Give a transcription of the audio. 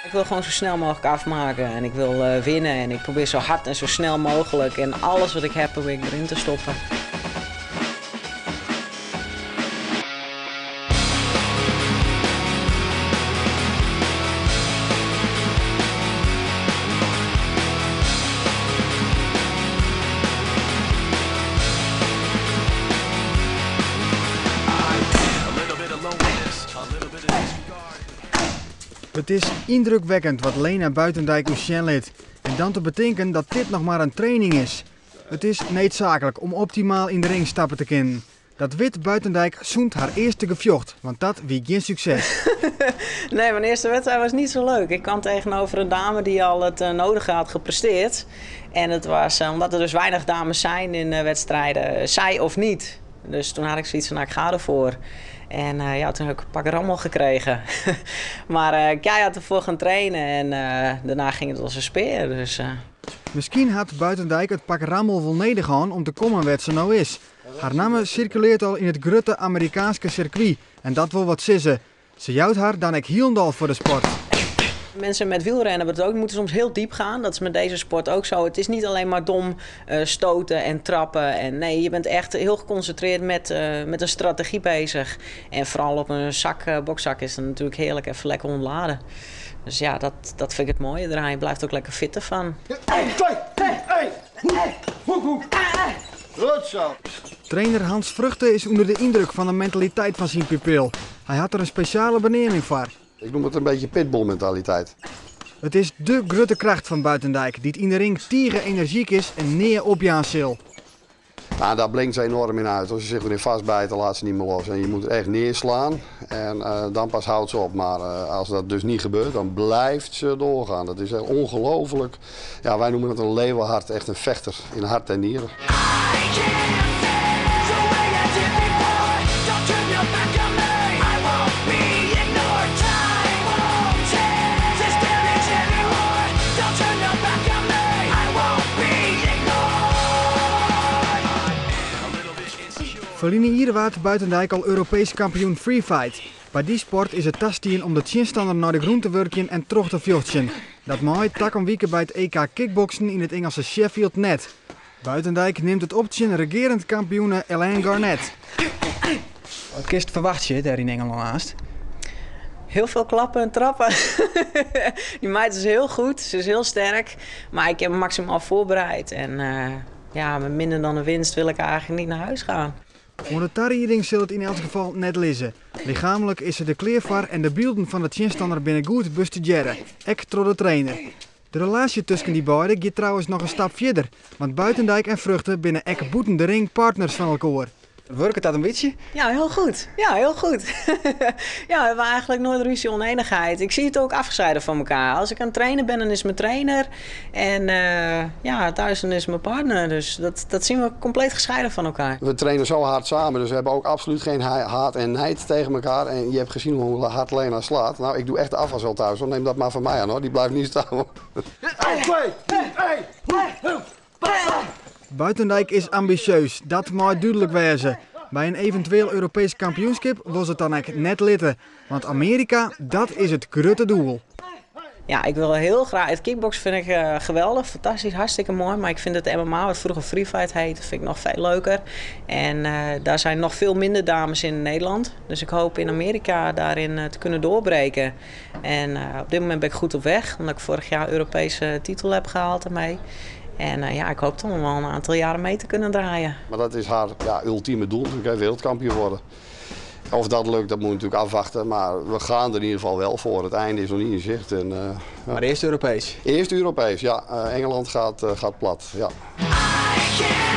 Ik wil gewoon zo snel mogelijk afmaken en ik wil winnen en ik probeer zo hard en zo snel mogelijk en alles wat ik heb probeer ik erin te stoppen. Het is yndrukwekkend wat Lena Buitendijk ús sjen lit. En dan te betinken dat dit noch mar in training is. It is needsaaklik om optimaal yn de ring stappe te kinnen. Dat wit Buitendijk sûnt har earste gefjocht, want dat wie gjin sukses. Nee, mijn eerste wedstrijd was niet zo leuk. Ik kwam tegenover een dame die al het nodige had gepresteerd. En het was, omdat er dus weinig dames zijn in wedstrijden, zij of niet. Dus toen had ik zoiets van, nou, ik ga ervoor. En ja, toen heb ik een pak rammel gekregen. Maar keihard ervoor gaan trainen en daarna ging het als een speer. Dus. Miskien hat Buitendijk it pak rammel wol nedich hân om te kommen wêr't se no is. Har namme sirkulearret al yn it grutte Amerikaanske sirkwy en dat wol wat sizze. Se jout har dan ek hielendal foar de sport. Mensen met wielrennen hebben het ook, die moeten soms heel diep gaan. Dat is met deze sport ook zo. Het is niet alleen maar dom stoten en trappen. En nee, je bent echt heel geconcentreerd met een strategie bezig. En vooral op een bokzak is het natuurlijk heerlijk even lekker ontladen. Dus ja, dat vind ik het mooie eraan. Je blijft ook lekker fit ervan. 1, 2, 3, 1. Hoek, hoek. Goed zo. Trainer Hans Vruchten is ûnder de yndruk fan de mentaliteit fan syn pupil. Hy hat der in spesjale beneaming foar. Ik noem it in bytsje pitbull-mentaliteit. It is de grutte kracht fan Buitendijk, dy't yn de ring tige enerzjyk is en nea opjaan sil. Nou, daar blinkt ze enorm in uit. Als ze zich erin vastbijt, dan laat ze niet meer los. En je moet er echt neerslaan en dan pas houdt ze op. Maar als dat dus niet gebeurt, dan blijft ze doorgaan. Dat is echt ongelooflijk. Ja, wij noemen het een leeuwenhart, echt een vechter in hart en nieren. Ferline jier waard Buitendijk al Europeesk kampioen free fight. By dy sport is it tastien om de tsjinstanner nei de grûn te wurkjen en troch te fjochtsjen. Dat mei takom wike by it EK kickboksen yn it Ingelske Sheffield net. Buitendijk nimt it op tsjin regearend kampioene Elaine Garnett. Wat kinst ferwachtsje dêr yn Ingelân aanst? Heel veel klappen en trappen. Die meid is heel goed, ze is heel sterk. Maar ik heb me maximaal voorbereid. En ja, met minder dan een winst wil ik eigenlijk niet naar huis gaan. Oan de tarieding sil it yn elts gefal net lizze. Lichaamlik is se der klear foar en de bylden fan de tsjinstanner binne goed bestudearre, ek troch de trainer. De relaasje tusken dy beide giet trouwens noch in stap fierder, want Buitendijk en Vruchten binne ek bûten de ring partners fan elkoar. Wurket dat in bytsje? Ja, heel goed. Ja, heel goed. Ja, we hebben eigenlijk nooit ruzie, onenigheid. Ik zie het ook afgescheiden van elkaar. Als ik aan het trainen ben, dan is mijn trainer. En ja, thuis dan is mijn partner. Dus dat zien we compleet gescheiden van elkaar. We trainen zo hard samen, dus we hebben ook absoluut geen haat en nijd tegen elkaar. En je hebt gezien hoe hard Lena slaat. Nou, ik doe echt de afwas wel thuis, hoor. Neem dat maar van mij aan, hoor. Die blijft niet staan, hoor. 1, 2, 3, 1. Hoek, hoek. Buitendijk is ambisjeus, dat mei dúdlik wêze. By in eventueel Europeesk kampioenskip wol se it dan ek net litte. Want Amearika, dat is it grutte doel. Ja, ik wil heel graag. Het kickboksen vind ik geweldig, fantastisch, hartstikke mooi. Maar ik vind het MMA, wat vroeger Free Fight heette, vind ik nog veel leuker. En daar zijn nog veel minder dames in Nederland. Dus ik hoop in Amerika daarin te kunnen doorbreken. En op dit moment ben ik goed op weg, omdat ik vorig jaar Europese titel heb gehaald daarmee. En ja, ik hoop toch nog wel een aantal jaren mee te kunnen draaien. Maar dat is haar, ja, ultieme doel, natuurlijk, hè, wereldkampioen worden. Of dat lukt, dat moet je natuurlijk afwachten. Maar we gaan er in ieder geval wel voor. Het einde is nog niet in zicht. En ja. Maar eerst Europees? Eerst Europees, ja. Engeland gaat plat, ja. I can't